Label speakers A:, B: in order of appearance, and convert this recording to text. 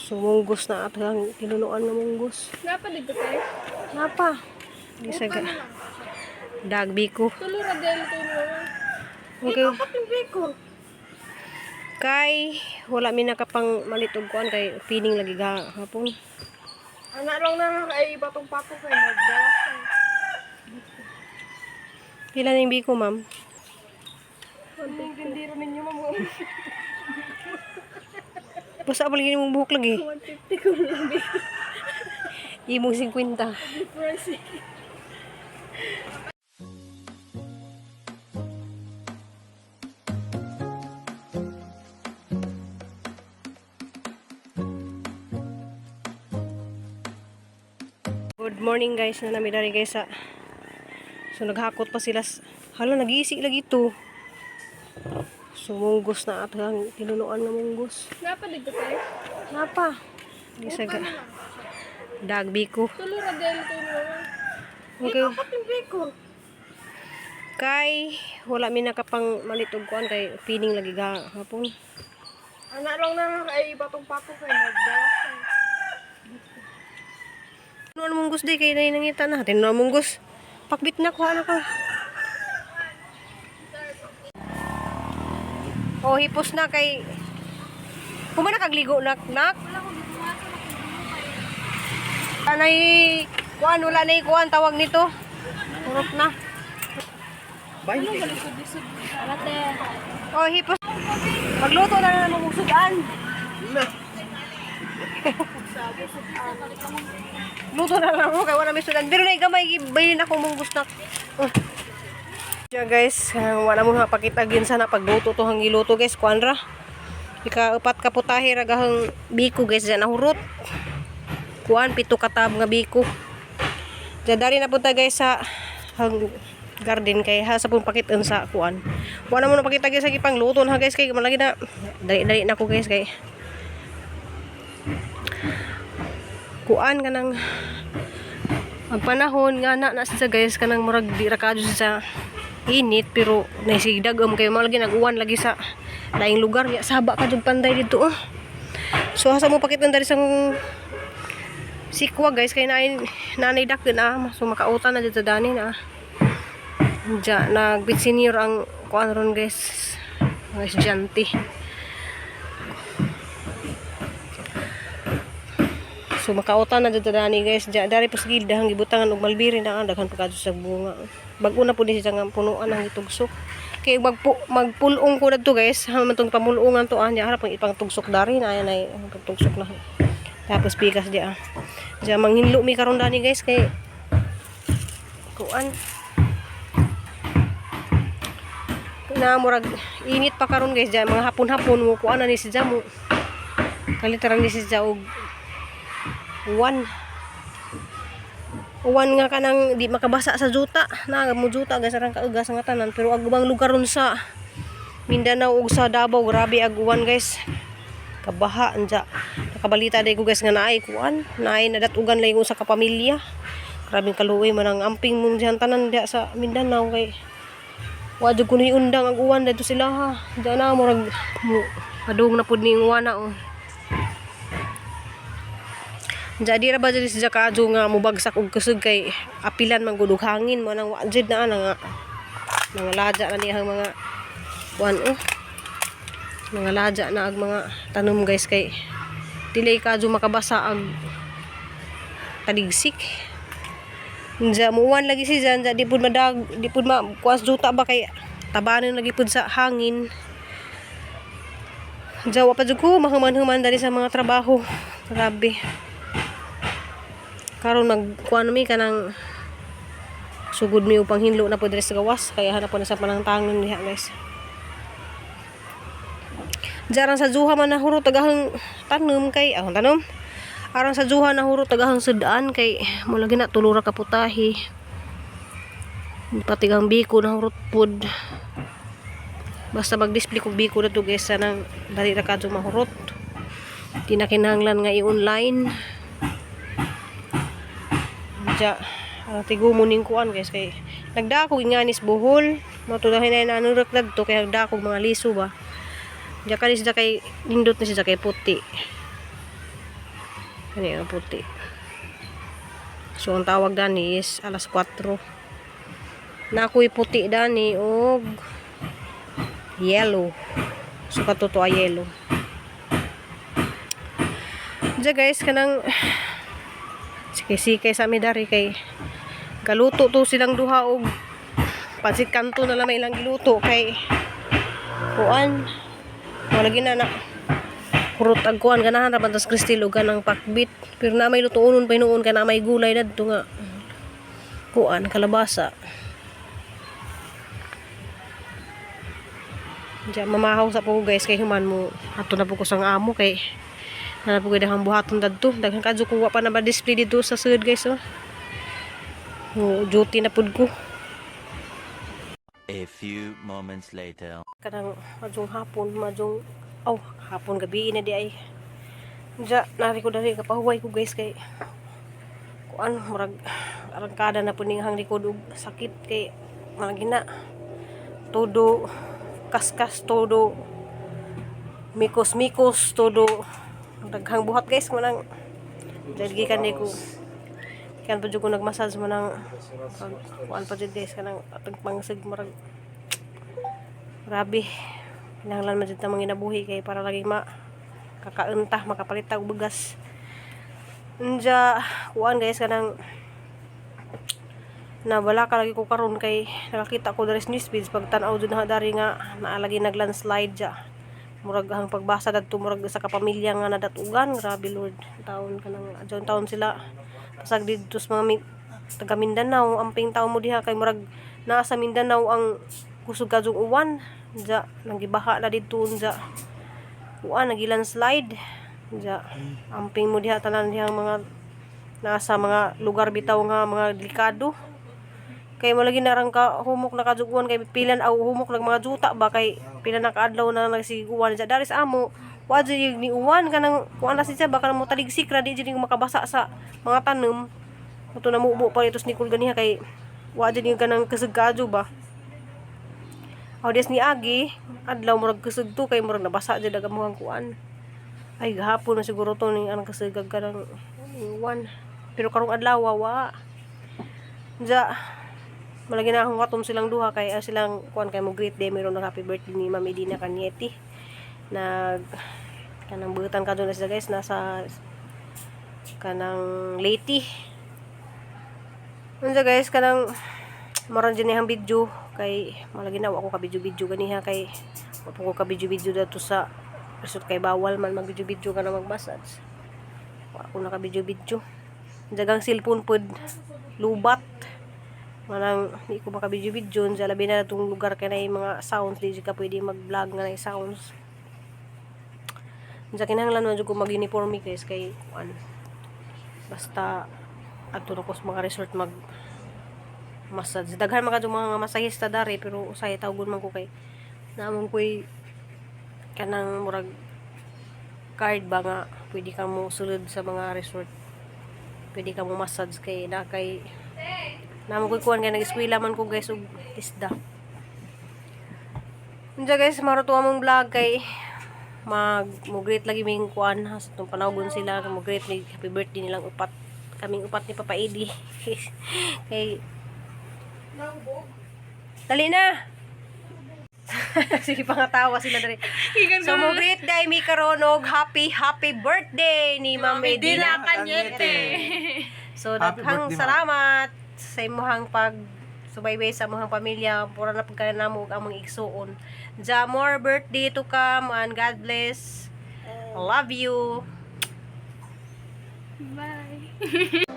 A: So munggos na at ang tinunuan nga munggos.
B: Napa dito tayo?
A: Napa. Isa ga. Dagbiko.
B: Tulo ra dahil ito mo.
A: Okay.
B: Yung biko.
A: Kay wala mi nakapang malit og kuan kay pining lagi ga hapon.
B: Ana lang na ay batong pako kay nagdawas.
A: Pila na yung biko, ma'am?
B: Ang tindiro ninyo, ma'am.
A: Basta pa lagi mong buhok lagi.
B: 150 ko lang biko.
A: Imong 50.
B: Price.
A: Good morning, guys, na nami dari guys sa. So naghakot pa sila. Hala, nagisi lagi to. So munggos na at ang tinunuan nga munggos.
B: Napa dito tayo?
A: Napa. Isa ga. Dagbiko.
B: Tulo ra dahil ito mo.
A: Okay.
B: Yung biko.
A: Kay wala mi nakapang malit og kuan kay pining lagi ga hapon.
B: Ana lang na ay batong pako kay nagdawas.
A: Tinuan munggos di kay nay nangita na. Tinuan munggos. Pakbit na kuha na ka. Oh, hipos na kay Kumana kagligo nak nak. Anay kuan, wala na kuan tawag nito. Hurot na. Oh, hipos. Magluto na na naman sudan. Luto na lang ako kay wala may sudan. Pero na gamay gibayin ako mong gusto. Yeah, guys, wala mo mapakita gin sana pagluto to hang giluto, guys, kuan ra. Ika upat ka putahe ra gahang biko, guys, diyan nahurot. Kuan pito ka tab nga biko. Diyan dari na punta, guys, sa hang garden kay ha sa pong pakitaan sa kuan. Wala mo napakita, guys, sa gipangluto na, guys, kay malagi na dali-dali na ko, guys, kay kuan kanang magpanahon nga na na siya, guys, kanang murag di ra kadyo sa init pero naisigdag kayo mga lagi nag-uwan lagi sa laing lugar ya saba ka jud panday dito, oh. So asa mo pakitan dari sang sikwa, guys, kay naay nanay dakon na, so makautan na dito dani na diya nagbit senior ang kuan ron, guys, mga estudyante. So makautan na dito dani, guys. Diya dari pa sa gilid ang gibutangan og malbiri na ang daghan pa kadto sa bunga. Bag-o na pud ni siya nga punuan ang gitugsok. Kay magpulong ko dadto, guys. Ha man tong pamulungan to ah, niya harap ang ipang tugsok dari na ayan ay ang pagtugsok na. Tapos pikas diya. Diya manghinlo mi karon dani, guys, kay kuan na murag init pa karon, guys, diya mga hapon-hapon mo kuan na ni siya mo. Kaliteran ni siya og uwan. Uwan nga kanang di makabasa sa juta. Na mo juta, guys, arang kaugas nga tanan pero ag ubang lugar ron sa Mindanao ug sa Davao, grabe ag uwan, guys. Kabaha anja. Nakabalita day ko, guys, nga naay kuan, naay nadatugan lang sa kapamilya. Grabing kaluoy man ang amping mong diyan tanan diya sa Mindanao kay wa jud kuno undang ang uwan didto sila ha. Diya na murag padung na pud ning uwan na, oh. Jadi ra ba diri sa kadyo nga mubagsak og kusog kay apilan man gud og hangin mo nang wa jud na ana nga mga ladya na niya ang mga kuan, oh. Mga ladya na ang mga tanom, guys, kay dili kadyo makabasa ang taligsik. Unja muwan lagi si Jan, di pud madag, di pud ma kuas juta ba kay tabanon lagi pud sa hangin. Unja wa pa jud ko mahuman-human dali sa mga trabaho. Grabe. Karon magkuan mi kanang sugod mi upang hinlo na po diri sa gawas kaya hanap po na sa panangtangon diha, guys. Jarang sa juha man nahurot tagahang tanom kay ang tanom. Aron sa juha nahurot tagahang sudaan kay mo lagi na tulura ka putahi. Pati ang biko nahurot pud. Basta mag-display kog biko na to, guys, sanang dali ra kadto mahurot. Di na kinahanglan nga i-online. Diya, ang tigumo ning kuan, guys, kay nagdako nga nis Bohol. Matudahin na nanurak dagto kay nagdako mga liso ba. Diya kanis siya kay nindot na siya kay puti. Kani ang puti. So ang tawag dani is alas 4. Na ako'y puti dani og yellow. So kato to ay yellow. Diya guys, kanang sikay-sikay sa mi dari kay galuto to silang duha og pansit kanto na lang may ilang giluto kay kuan wala gina na kurot ag kuan, ganahan ra bantas Cristel og kanang pakbit, pero na may lutuonon pa hinuon kay na may gulay dadto nga kuan, kalabasa. Diya, mamahaw sa po ko, guys, kay human mo ato na po ko sang amo kay na po ko daghang buhaton dadto, daghan kadyo kung wa pa na ba display dito sa sud, guys, oh. Oh, duty na pud ko.
C: A few moments later.
A: Kanang madyong hapon, madyong, oh, hapon, gabi na di ay. Diya, nari ko dari kapahuway ko, guys, kay kuan, murag arangkada na po ning hang likod og sakit kay mga gina todo kaskas, todo mikos mikos, todo daghang buhat, guys. Manang dahil gikan ni ko kan pa jud ko nagmassage mo nang kuan pa jud, guys, kanang atong pangsig, murag grabe. Kinahanglan man jud ta manginabuhi kay para lagi ma kakaunta, makapalit og bugas. Unja, kuan, guys, kanang nawala ka lagi ko karon kay nakakita ko diri sa news feeds, pagtan-aw jud na dari nga naa lagi naglandslide ja. Murag ang pagbasa dadto, murag sa kapamilya nga nadatugan. Grabe, Lord, taon kanang adyon taon sila pasag didto sa mga taga Mindanao. Amping taon mo diha kay murag naa sa Mindanao ang kusog kadyong uwan ja, nanggibaha na didto. Unja, kuan, nagilandslide ja. Amping mo diha tanan diha mga nasa mga lugar bitaw nga mga delikado kay mo lagi narang ka humok na kajuguan kay pilan aw humok ng mga juta ba, kay pila na kaadlaw na nagsiguan sa dari sa amo. Wa jud ni uwan, kanang kuan na siya ba, kanang mo taligsik ra, di jud ni makabasa sa mga tanom. Muto na mubo pa ito ni ganiha kay wa jud ni kanang kusog kadyo ba. Aw des ni agi adlaw murag kusog to kay murag nabasa jud ang amuhang kuan. Ay, gahapon na siguro to ning anang kasugag kanang uwan, pero karong adlaw wa. Ja, malagi na akong watom silang duha kay silang kuan kay mo greet day, meron ng happy birthday ni Ma'am Edina Cañete. Nag kanang butan ka na sila, guys, nasa kanang Leyte. Unsa, guys, kanang maron din niyang video kay malagi na wa ko ka video video ganiha kay wa po ko ka video video dato sa resort kay bawal man mag video video ka na mag-massage. Wa ko naka video video. Jagang cellphone pod lubat, manang di ko maka video video. Sa labi na itong lugar kay na mga sounds, di ka pwede mag-vlog nga na sounds. Sa kinahanglan man jud ko mag-uniforme, guys, kay kuan, basta adto na ko sa mga resort mag massage. Daghan man kadto mga masahista dari, pero usahay tawgon man ko kay naamon ko'y kanang murag card ba nga pwede ka mo sulod sa mga resort, pwede ka mo massage kay na kay naamon ko'y kuan kay nag-eskwela man ko, guys, og isda. Unsa, guys, maro to among vlog kay mag mo greet lagi ming kuan ha, sa itong panawgon sila mo greet ni happy birthday nilang upat, kaming upat ni Papa Edi kay dali na. Sige, pangatawa sila dali. So mo greet day mi karon og happy happy birthday ni Ma'am Edina.
B: Medina Cañete.
A: So
D: Happy
A: daghang
D: birthday, ma'am.
A: salamat sa imuhang pag subaybay sa among pamilya. Pura na pagka namo og among igsuon. Ja, more birthday to come and God bless. Love you.
B: Bye.